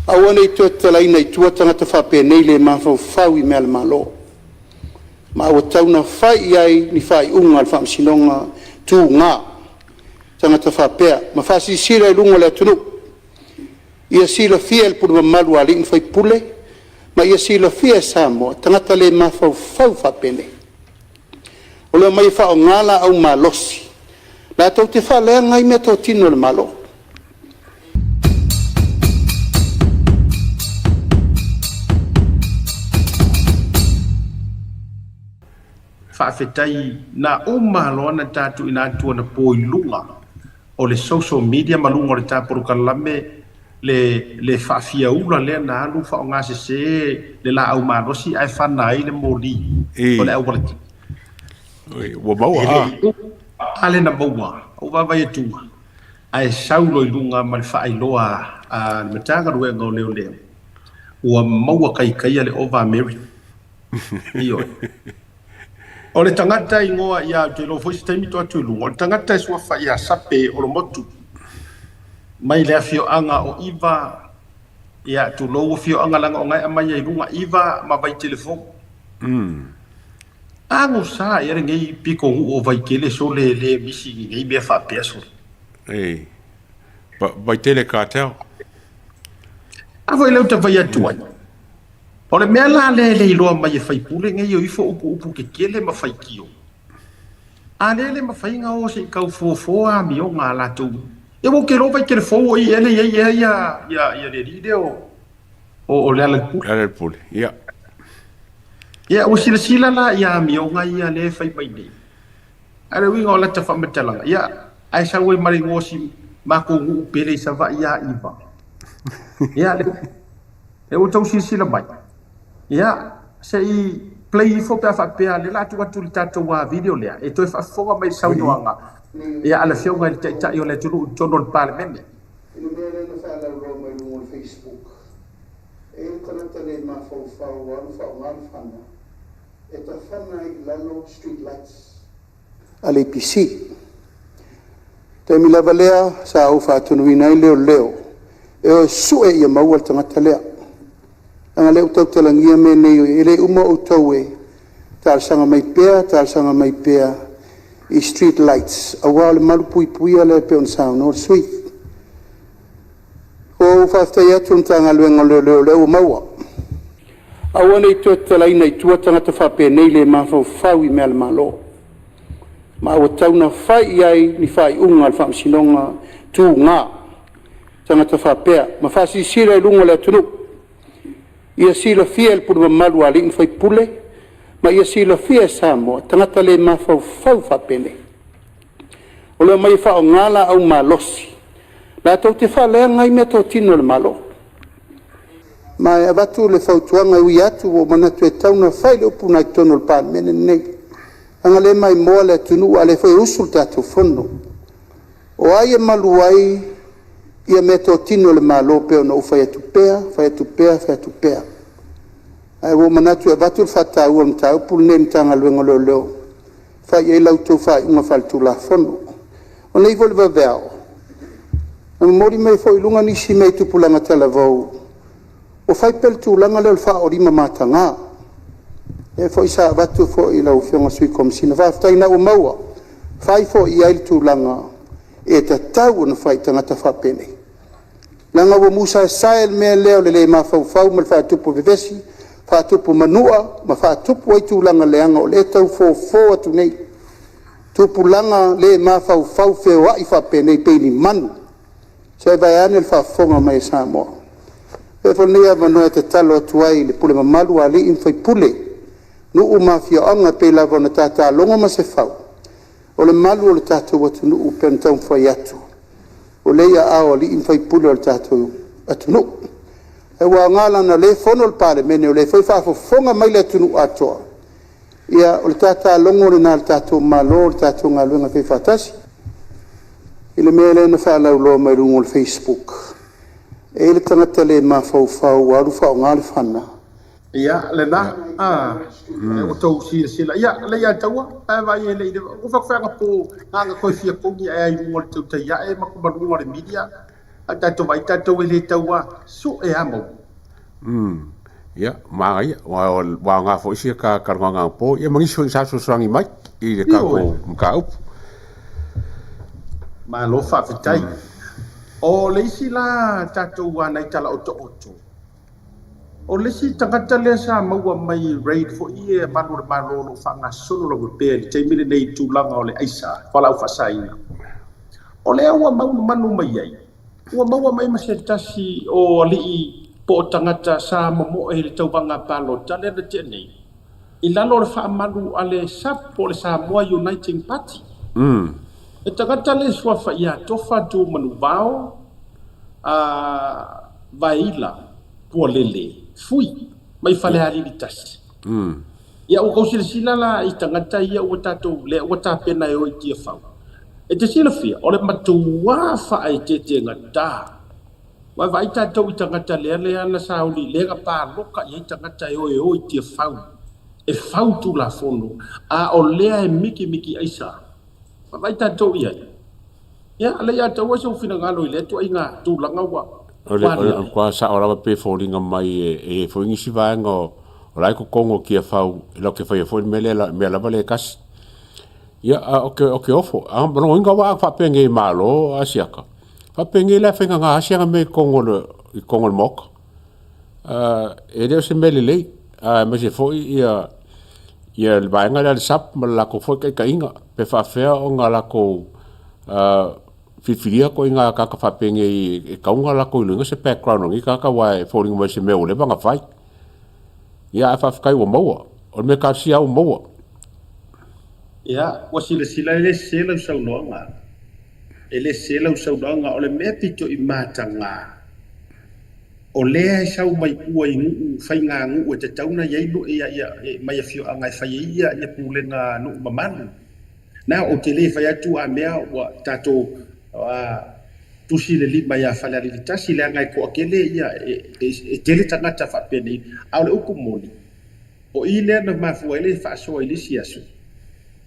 Aua ne i toe tatalaina i tua tagata faapenei le mafaufau i mea a le Malo, ma ua tatau ona fai i ai ni faaiuga a le Faamasinoga tuga tagata faapea ma faasilasila i luga o le atunuu. Ia silafia e le pule mamalu a alii ma faipule ma ia silafia e Samoa, tagata le mafaufau faapenei, o le omai e faaaoga laau malosi latou te faaleaga ai meatotino a le Malo. Faafetai na uma loa na ta tuuina atu anapo i luga o le social media ma luga o le ta polokalame le faafiaula lea na alu faaaogasese le laau malosi ae fana ai le moli o le aualatele. Ua maua a? A lea na maua, ou vaavaai atu ae sau loa i luga ma le faailoa a le Matagaluega o Leoleo, ua maua kaikaia le Ova Mary. Ioe. O le tagata igoa ia, ou te iloa foi se taimi to atu i luga, o le tagata e suafa ia Sape Olomotu, mai le afioaga o Iva, ia tulou afioaga leaga o na e aumai ai i luga, Iva ma Vaitele Fou. Agosa ia lenei pitonuu o Vaitele sole le misi i nei mea faapea sole. Ei, Vaitele Cartel. A foi lea ou te fai atu ai. O le mea la lea e le iloa mai e faipule nei o ifo upu tetele ma faitio. A lea e le mafai ona o se i tau fofoa amioga a latou. Ia ua ou te iloa Vaitele Fou o i ea lea i ai ea ia le alii lea o Lealailepule. Lealailepule, ia. Ia ua silasila la i amioga ia lea e fai mai nei. Ae o le uiga o lata faamatalaga, ia, ae sau ai ma le igoa o si matou nuu pele i Savaii ia Iva. Ia, lea ua outou silasila mai. Ia, se i play ifo pe a faapea lea o le a tuu atu i le tatou video lea e toe faafofoga mai i le saunoaga ia a le Afioga i le Taitai o le atunuu i totonu o le Palemene. I le mea lea na faalauiloa mai luga o le Facebook, e i ai le tagata le mafaufau ua alu faaaoga le fana e tafana ai i lalo street lights a le EPC. Taimi lava lea sa ou faatonuina ai leoleo e o e sue ia maua le tagata lea. Leaga o lea ua tautalagia mea nei, e le uma outou e talosaga mai pea, talosaga mai pea i street lights, aua o le malupuipuia lea e pei ona saunoa le sui usufono. Ua ou faafetai atu i le Matagaluega o Leoleo o lea ua maua. Aua ne i toe tatalaina i tua tagata faapenei le mafaufau i mea a le Malo, ma ua tatau ona fai i ai ni faaiuga a le Faamasinoga tuga tagata faapea ma faasilasila i luga o le atunuu. Ia silafia e le pule mamalu a alii ma faipule ma ia silafia e Samoa, tagata le mafaufau faapenei, o le omai e faaaoga laau malosi latou te faaleaga ai meatotino a le Malo. Ma e avatu le fautuaga e ui atu ua ou manatu e tatau ona fai le upu lena i totonu o le Palemene lenei, leaga o lea e maimoa le atunuu, a o lea foi e usu le tatou Fono. O ai e malu ai meatotino a le Malo pei ona ou fai atu pea, fai atu pea, fai atu pea. Ae ua ou manatu e avatu le faataua i le mataupu lenei i le Matagaluega o Leoleo, fai i ai la outou faaiuga faaletulafono. O nei foi i le vaveao, na momoli mai foi i luga nisi mea i tupulaga talavou, ua fai pea le tulaga lea o le faaolima mataga. O lea foi sa avatu foi i lau Afioga i le Sui Komesina, faafetai o lena ua maua, fai foi i ai le tulaga e tatau ona fai i tagata faapenei, leaga ua musa e le mea lea o le le mafaufau ma le faatupu vevesi, faatupu manua ma faatupu ai tulaga leaga o lea e tau fofo atu nei, tupulaga le mafaufau feoai faapenei pei ni manu. Se vaeane le faafofoga mai a Samoa. Avea foi lenei avanoa e tatalo atu ai i le pule mamalu a alii ma faipule, nuu ma afioaga e pei lava ona tata logo Masefau, o le malu o le tatou atunuu e pei ona taumafai atu, o lea e i aao o alii ma faipule o le tatou atunuu. Ae ua aoga leaga o lea e fono le Palemene, o lea foi e faafofoga mai le atunuu atoa, ia o le tata logo lena a le tatou Malo, o le tatou galuega e faifaatasi. I le mea lea na faalauiloa mai luga o le Facebook, e i ai le tagata le mafaufau ua alu faaaoga le fana. Ia, lena, a, ua outou silasila, ia, lea ia taua, ae vaai e le i, ua faafeaga po, na ona toe fia togi ae ai i luga o le tautai ae ma luga o le media. A tatou vaai tatou e le tau a sue a maua. Umm ia manaia ua aoga foi sia ta talanoaga anapo ia ma nisi foi sa fesoasoani mai i le tatou mataupu. Malo faafetai. O le isi la tatou nai tala otooto, o le isi tagata lea sa maua mai i raid foi ia a malu o le Malo o lo o faagasolo lava pea i le taimi lenei i tulaga o le aisa, fualaau faasaina. O lea ua manumanu mai ai, ua maua mai ma se tasi o alii po o tagata sa momoe i le tauvaga palota lea na tea nei, i lalo o le faamalu a le SUPP po o le Samoa Uniting Party. Le tagata lea e suafa ia Tofa Tuumanuvao a Vaeila Pualele Fui mai Falealili 1. Ia ua tou silasila la i tagata ia ua tatou lea ua tapena e o i Tiafau. E te silafia, o le matua faaeteetegata. Ua vaai tatou i tagata lea lea na sauni lea na paloka i ai tagata e o e o i Tiafau e fau Tulafono, a o lea e mikimiki aisa. Ua vaai tatou i ai. Ia, lea ia te oe sou finagalo i lea ituaiga tulaga ua O le matua sao lava pe foliga mai e i ai foi nisi vaega o la e totonu o Tiafau e latou te faia foi le mea lea, mea lava lea e tasi. Ia, a o ke, o ke ofo, a lona uiga ua faapenei malo Asiata, faapenei la e faigata lava si ana mea i totonu o le, i totonu o le Maota. E le o se mea lelei, aemaise foi ia, ia le vaega lea a le SUPP ma le latou foi taitaiga, pe faapefea ona latou filifilia ituaiga tagata faapenei e tatau ona latou iloaina se background o nei tagata aua e foliga mai o se mea ua leva ona fai. Ia ae faafetai ua maua. O le mea talosia lava ua maua. Ia, ua silasila e le sese lau saunoaga. E le sese lau saunoaga. O le mea pito i mataga, o lea e sau mai tua i nuu, faiganuu e tatau ona i ai mai afioaga e fai ai ia pulega nuu mamalu. Na, ou te le fai atu a mea ua tatou tusi le lima ia Falealili 1, leaga e toatele ia, e tele tagata faapenei. A o le upu moni, o i lea na mafua ai le faasoa i le isi aso,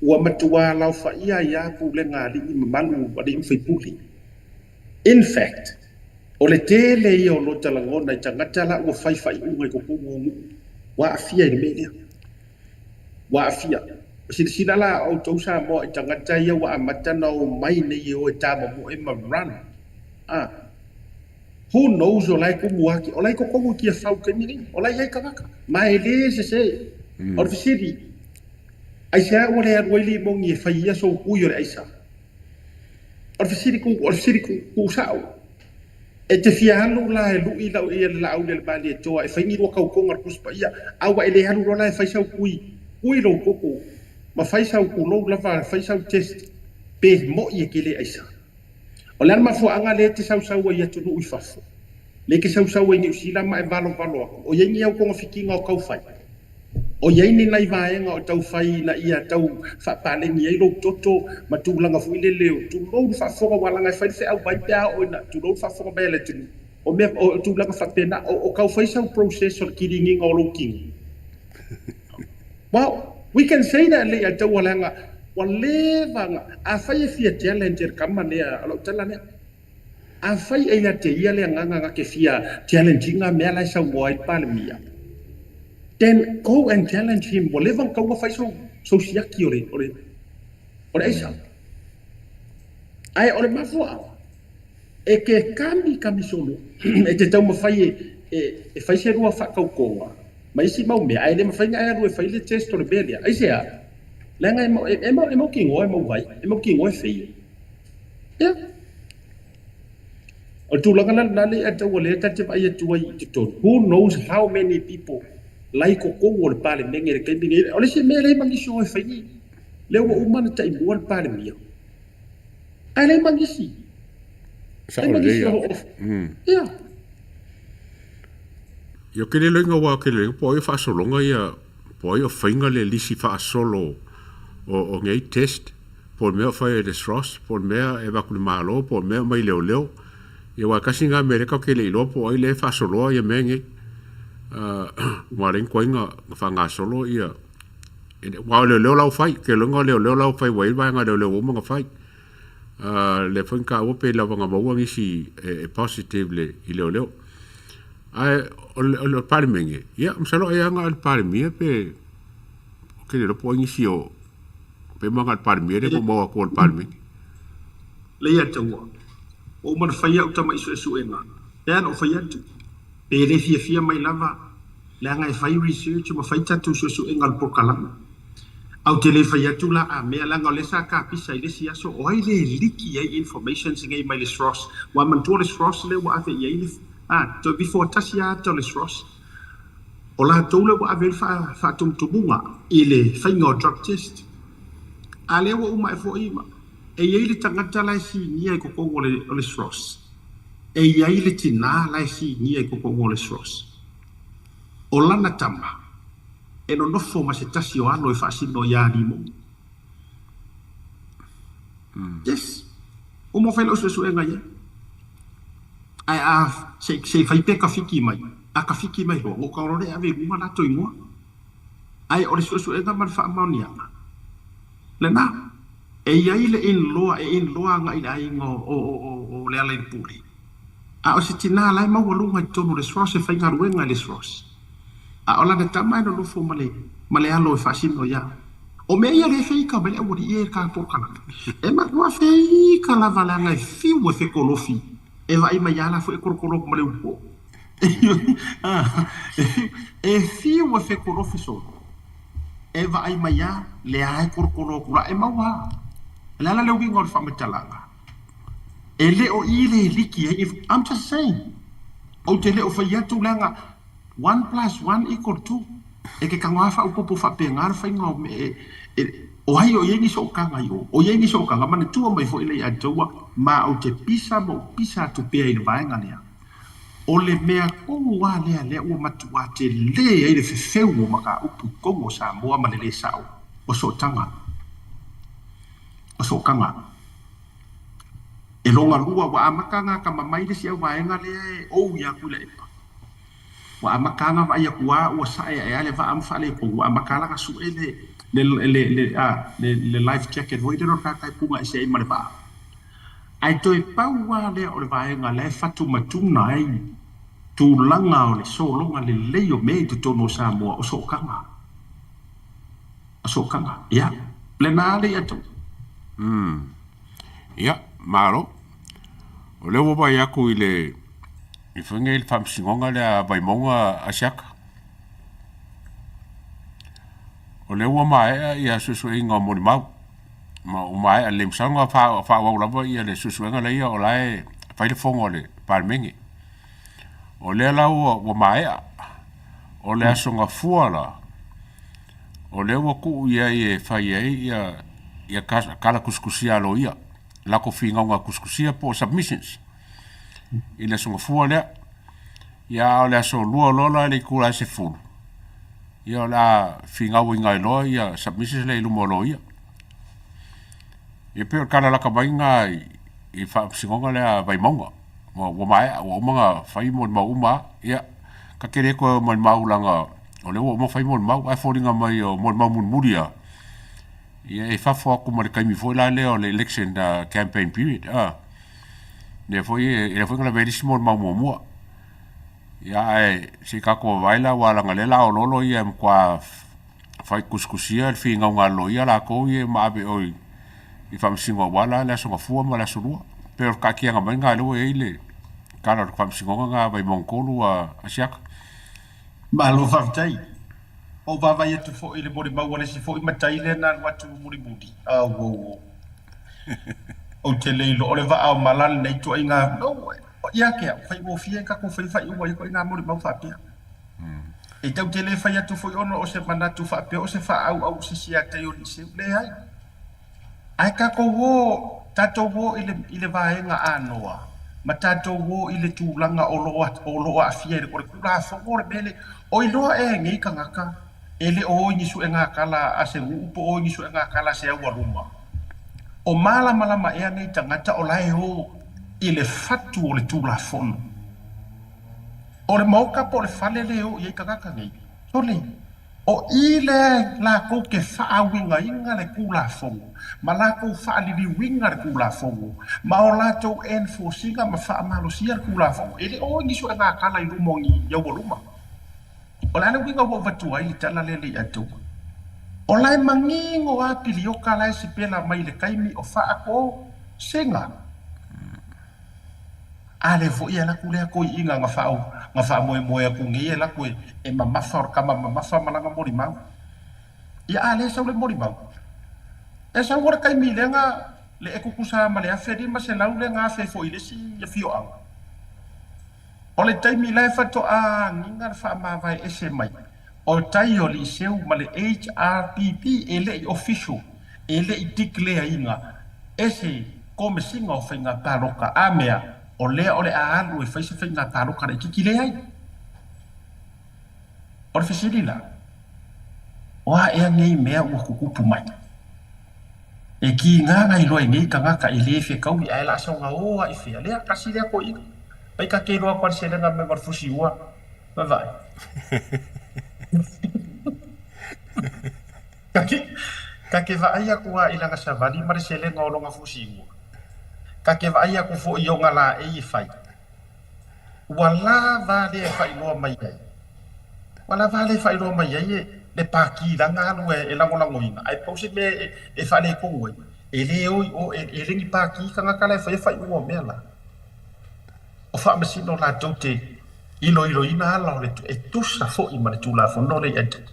ua matua laofaia ai lava pulega a alii mamalu, alii ma faipule. In fact, o le tele ia o lota lagona i tagata la ua fai faaiuga i totonu o nuu, ua aafia i le mea lea. Ua aafia. Silasila la outou Samoa i tagata ia ua amata ona omai nei e o e tamomoe ma run. A. Who knows o la e tumu ake, o la e i totonu i Tiafau i le taimi nei, o la e i ai tagata, ma e le sese. O le fesili, aisea ua le alu ai Limoni e fai ia sou kui o le aisa? O le fesili ku, o le fesili ku, kuusao. E te fia alu la e lui lau ia le Laauli a le Malietoa e fai ni lua tautoga o le Tusi Paia, a ua e le alu loa la e fai sau kui, kui lou toto ma fai sau pulou lava, fai sau test pe mo'i e te le aisa. O le a le mafuaaga lea e te sausau ai i atunuu i fafo, lea e te sausau ai i Niu Sila ma e valovalo atu, o i ai ni au togafitiga o tau fai? O i ai ni nai vaega o tau fai ina ia tau faapaleni ai lou toto ma tulaga foi lele o tulou le faafofoga aua leaga e fai le feau mai pe a oo ina tulou le faafofoga mai a le atunuu. O mea o tulaga faapena o tau fai sau process o le kiliniga o lou tino. Well, we can say that le ia taua leaga ua leva ona afai e fia challenge e le tama lea o lau tala lea. Afai e ia te ia le agaga na te fia challenge ina mea la e saunoa ai le Palemia, then go and challenge him, ua leva ona tatau ona fai sou siaki o le, o le, o le aisa. Ae o le mafuaaga, e te kamikami solo, e te taumafai e, e, e fai se lua faatautoga ma isi mau mea, ae le mafai ona e alu e fai le test o le mea lea. Aisea? Leaga e, e, e mautinoa e maua ai, e mautinoa e fail. Ia. O le tulaga la lena lea e tau o lea ta te vaai atu ai i totonu, who knows how many people la i totonu o le Palemene i le taimi lenei. O le isi mea e leai ma nisi o e fai ni, lea ua uma ona taimua le Palemia, ae leai ma nisi. Leai ma nisi o, ia. Ia, ou te le iloa aua ou te le iloa po o ai o faasologa ia, po o ai o faiga le lisi faasolo o nei test, po o le mea o fai e le SROS, po o le mea e avatu i le Malo, po o le mea e aumai i leoleo. Ia aua e tasi lena mea lea tatou te le iloa po o ai lea e faasoloa ia mea nei. Aua o lea na tuai ona faagasolo ia, aua o leoleo la ua fai, ou te iloa o leoleo la ua fai ua i ai le vaega a leoleo ua uma ona fai. Lea foi na taua pe lava na maua nisi e positive le i leoleo. Ae o le Palemene, ia masalo ai lava na o le Palemia pe ou te le iloa po o ai nisi o pe ma na o le Palemia lea po o maua atu e le Palemene. Leiataua, ua uma ona fai au tama'i suesuega, e pei ona ou fai atu, pe le fiafia mai lava leaga e fai research ma fai tatou suesuega o le polokalame. Ae ou te le fai atu la a mea leaga o lea sa kapisa i le isi aso o ai le liki ai informations nei mai le SROS. Ua manatua le SROS lea ua ave i ai le a toe before tasi lava ata o le SROS. O latou lea ua ave i ai le faatumutumuga i le faiga o drug test. A lea ua uma ae foi e i ai le tagata la e sinia i totonu o le SROS. E i ai le tina la e sinia i totonu o le SROS. O lana tama e nonofo ma se tasi o alo e faasino iā Limou. Yes. Uma fai lau suesuega i ai. Ae a se i fai pe kafiki mai, a kafiki mai loa, ua tau loa e ave i luga latou igoa. Ae o le suesuega ma le faamaoniaga, lena. E i ai le in-law e in-law agai i le aiga o Lealailepule. A o se tinā la e maualuga i totonu o le SROS e faigaluega i le SROS. A o lana tama e nonofo ma le ma le alo e faasino ia. O mea ia lea e feika mai le aualii e ka polokalame. E matua feika lava leaga e fiu e fekolofi e vaai mai a la foi e kolokolo atu ma le ulupo. E fiu e fekolofi solo e vaai mai a lea e kolokolo atu la e maua a. O le a la le uiga o le faamatalaga? E le o i le liki ai, I'm just saying, ou te le o fai atu leaga one plus one equal two, e ke tago lava faaopoopo faapena le faiga o mea e, o ai o i ai ni sootaga i o, o i ai ni sootaga, manatua mai foi Leiataua, ma ou te pisa ma ou pisa atu pea i le vaega lea, o le mea tonu lava lea lea ua matua tele ai le fefeu o mataupu i totonu o Samoa ma le le sao o sootaga, o sootaga. E loga lua, ua amata ona atamamai le isi auvaega lea e ou iā Tuilaepa. Ua amata ona vaai atu lava ua sae ae a le vaa ma faaletonu, ua amata la ona sue le, le, le, le, a, le, le life jacket foi lea o le tagata e puna ese ai ma le vaa. Ae toe pau lava lea o le vaega la e fatumatuna ai tulaga o le sologa lelei o mea i totonu o Samoa, o sootaga. O sootaga. Ia, lena le ia tou. Umm. Ia, malo. O lea ua vaai atu i le i foi nei le faamasinoga lea a Vaimauga Asiata. O lea ua maea ia suesueina o molimau. Ma ua maea lelei masalo na faaauau lava ia le suesuega lea o la e fai le fono a le Palemene. O lea la ua maea. O le Aso Gafua la, o lea ua tuu i ai e fai ai ia ia tala tusitusia a loia, latou finauga tusitusia po o submissions i le Aso Gafua lea. Ia a o le aso lua loa la i le itula e 10, ia o le a finauina ai loa ia submissions lea i luma o loia. Ia pei o le tala lata mai lena i faamasinoga lea a Vaimauga. Ua maea, ua uma ona fai molimau uma lava. Ia, ta te le toe molimau leaga o lea ua uma ona fai molimau, ae foliga mai o molimau mulimuli lava, ia e fafo atu ma le taimi foi la lea o le election campaign period a. Lea foi e lea foi na lavea ai le isi molimau muamua. Ia ae se i tatou vaavaai la aua leaga o lea o le a oloolo ia e matua fai tusitusia le finauga a le loia latou ia ma ave i o i faamasino aua la le Aso Gafua ma le Aso Lua. Pei o le taatiaga mai lena lea ua i ai le tala o le faamasinoga lena a Vaimauga 3 a Asiata. Malo faafetai. Ua ou vaavaai atu foi i le molimau a le isi foi matai lea na alu atu mulimuli. Auauo. Ou te le iloa o le vaa o mala lenei ituaiga. No, ia te au, faigofie tatou fai faaiuga i ituaiga molimau faapea. E tatou te le fai atu foi ona o se manatu faapea o se faaauau sisi ia te Ioliseu. Leai. Ae tatou o, tatou o i le, i le vaega anoa, ma tatou o i le tulaga o lo o, o lo o aafia i le, o le Tulafono o le mea lea. O iloa ea e nei tagata e le o o i ni suega tala a se nuu po o i ni suega tala a se aualuma. O malamalama ea nei tagata o la e o i le fatu o le Tulafono. O le maota po o le fale lea e o i ai tagata nei, sole. O i lea lakou ke faauigaina le Tulafono ma lakou faaliliuina le Tulafono ma o latou enforce-ina ma faamalosia le Tulafono, e le o ni suega tala i luma o ni aualuma. O le a le uiga ua ou avatua ai le tala lea le Iatoua? O la e manino a pilioka la e sipela mai i le taimi o faatosega. A lea foi e alu atu lea toeaina na na faamoemoe atu nei e alu atu e mamafa, o le tama mamafa ma lana molimau. Ia a lea e sau le molimau? E sau o le taimi lea na le e tutusa ma le $1,500 lea na afe foi i le isi afioaga. O le taimi la e faatoa agiga le faamavae ese mai o tai o Liseu ma le HRPP e le i official, e le i declare ina e se Komesina o Faiga Palota a mea o lea o le a alu e fai se faiga palota laitiiti. Leai. O le fesili la, o a ea nei mea ua tutupu mai? E kiga na iloa i nei tagata e le fetaui ae la soga o a i fea? Lea, tasi lea toeaina. Pai ta te iloa atu a le selega mai ma le fusi ua. Vaavaai. Ta te vaai atu lava i lana savali ma le selega o lona fusi ua. Ta te vaai atu foi i ona laei e fai. Ua lava lea e faailoa mai ai. Ua lava lea e faailoa mai ai le pākī lana alu e lagolagoina, ae pau se mea e faaletonu ai, e le o i o, e le ni pākī tagata la e faia faaiuga o mea la. O faamasino latou te iloiloina ala o le e tusa foi ma le Tulafono lea i Aitala.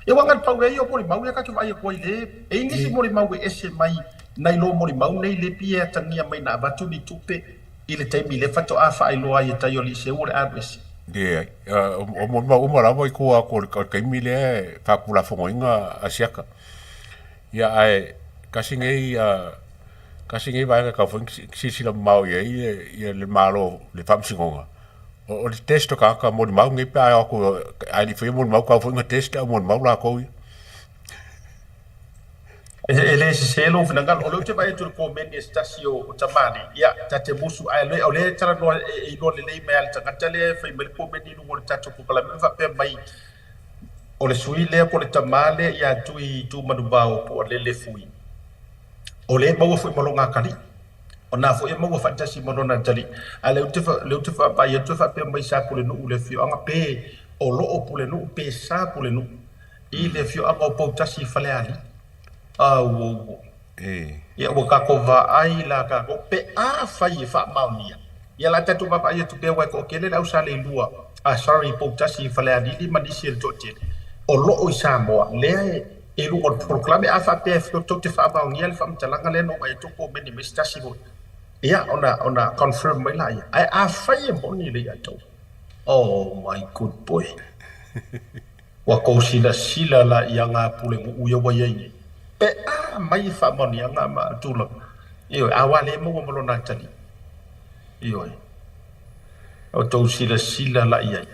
Ia ua agai pau e ia o molimau ia tatou vaai atu ai le e i nisi molimau e ese mai nai lo molimau nei le pei e atagia mai na avatu ni tupe i le taimi lea faatoa faailoa ai e tai o Liseu o le alu ese. Leai, o molimau uma lava i tua atu o le taimi lea e faatulafonoina Asiata. Ia ae tasi nei tasi nei vaega e tatau foi ona silasila mamao i ai ia le Malo i le Faamasinoga, o le test o tagata molimau nei pe a o atu ae le i faia molimau tatau foi ona test le au molimau latou ia. E le sese lou finagalo, o lea ou te vaai atu i le komeni a se tasi o tamalii, ia, ta te musu, ae o lea e talanoa e iloa lelei mai lava e le tagata lea e fai mai le komeni i luga o le tatou polokalame ma faapea mai, o le sui lea po o le tama lea ia Tui Tumanuvao po o Lelefui, o lea e maua foi ma lona atalii. O na foi e maua faatasi ma lona atalii. A o lea ou te vaai atu e faapea mai sa Pulenuu i le afioaga pe o lo o Pulenuu pe sa Pulenuu i le afioaga o Poutasi i Falealili. Auauo. Ia ua tatou vaai la tatou pe afai e faamaonia. Ia la tatou vaavaai atu pea aua e toatele le au Saleilua, ah sorry Poutasi i Falealili ma nisi o le toatele o lo o i Samoa lea e i luga o le polokalame. A faapea e tou te faamaonia le faamatalaga lea na ou vaai atu o komeni mai se tasi foi, ia ona ona confirm mai laia. Ae afai e moni le ia tou, oh my good boy. Ua tou silasila la i aga pulenuu ia ua i ai nei, pe a mai faamaoniaga ma tulaga, ioe, a ua le maua ma lona atalii, ioe, ua tou silasila la i ai,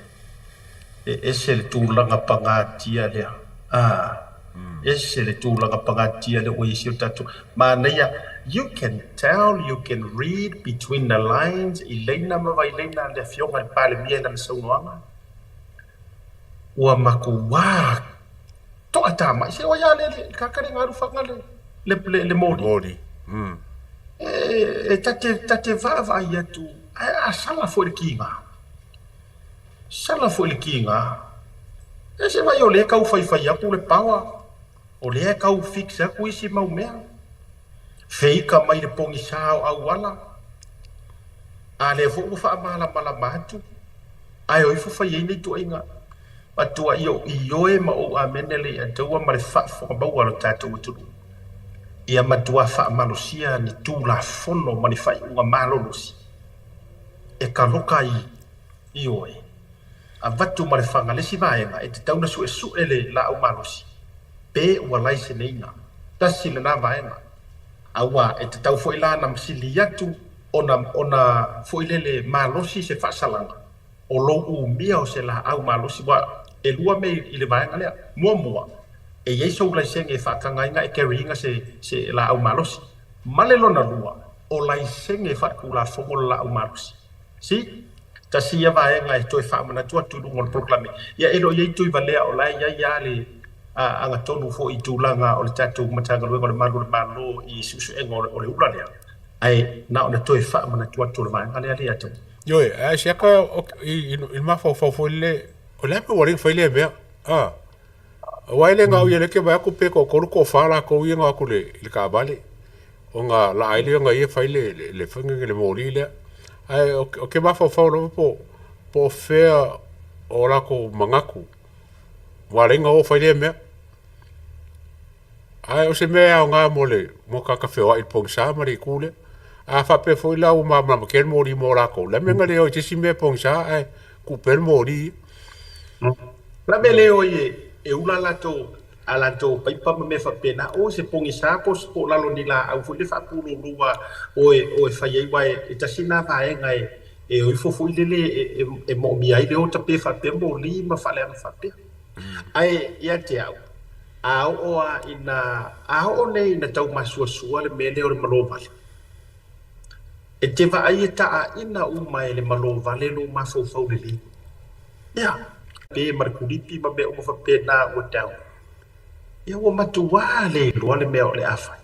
e ese le tulaga pagatia lea, a, ese le tulaga pagatia lea ua i ai si o tatou, manaia, you can tell, you can read between the lines, i laina ma vailaina a le Afioga i le Palemia i lana saunoaga. Ua makuā toatamai se oi a le le kaka le galu faga le le le le moli. Moli. E ta te ta te vaavaai atu ae a sala foi le kiga. Sala foi le kiga. E se vai o lea e tau faifai atu le power, o lea e tau fix atu isi mau mea. Feika mai le pogisa o auala, a lea foi ua faamalamalama atu. Ae o ifo fai ai nei tuaiga matua i ou ioe ma ou amene le Atua ma le faafofoga maua a lo tatou atunuu, ia matua faamalosia ni tulafono ma ni faaiuga malolosi e taloka ai ioe avatu ma le faga le isi vaega e tatau ona suesue le laau malosi pe ua laiseneina. Tasi lena vaega. Aua e tatau foi la ona masili atu ona ona foi lele malosi se faasalaga o lou umia o se laau malosi. Ua e lua mea i le vaega lea. Muamua, e i ai sou laisene e faatagaina e carry ina se se laau malosi. Ma le lona lua, o laisene faaletulafono le laau malosi. See? Tasi ia vaega e toe faamanatu atu i luga o le polokalame. Ia e le o i ai Tuivalea o la e i ai lava le. agatonu foi i tulaga o le tatou Matagaluega o le Malu o le Malo i suesuega o le ula lea, ae na ona toe faamanatu atu o le vaega lea Leiataua. Ioe, ae siaka i le mafaufau foi lele, o le a mea ua ala ai ona fai lea mea? A, aua e le gao ia lea e te vaai atu pe toatolu toafa latou ia na o atu i le taavale ona laa ai lea ona ia fai le faiga le moli lea. Ae ou te mafaufau lava po o fea o latou manatu ua ala ai ona o fai lea mea. Ae o se mea e aoga mo le mo tagata feoai i le pogisa ma le itu lea. A faapea foi la ua malamalama tele moli mo latou, o le a le mea na le o ai i se isi mea pogisa ae tuu pea le moli ia. O le a le mea e le o ai e ula a latou paipa ma mea faapena, o se pogisa po o lalo o ni laau foi lea faapululu o e fai ai, aua e tasi lena vaega e o ifo foi lele e moomia ai le ota pe faapea moli ma faaleaga faapea. Ae ia te au, a oo a ina, a oo nei ina tau masuasua le mea lea o le malo vale, e te vaai e taaina uma e le malo vale lou mafaufau lelei. Ia, pe ma le kulipi ma mea uma faapena ua tau. Ia ua matua le iloa le mea o le a fai.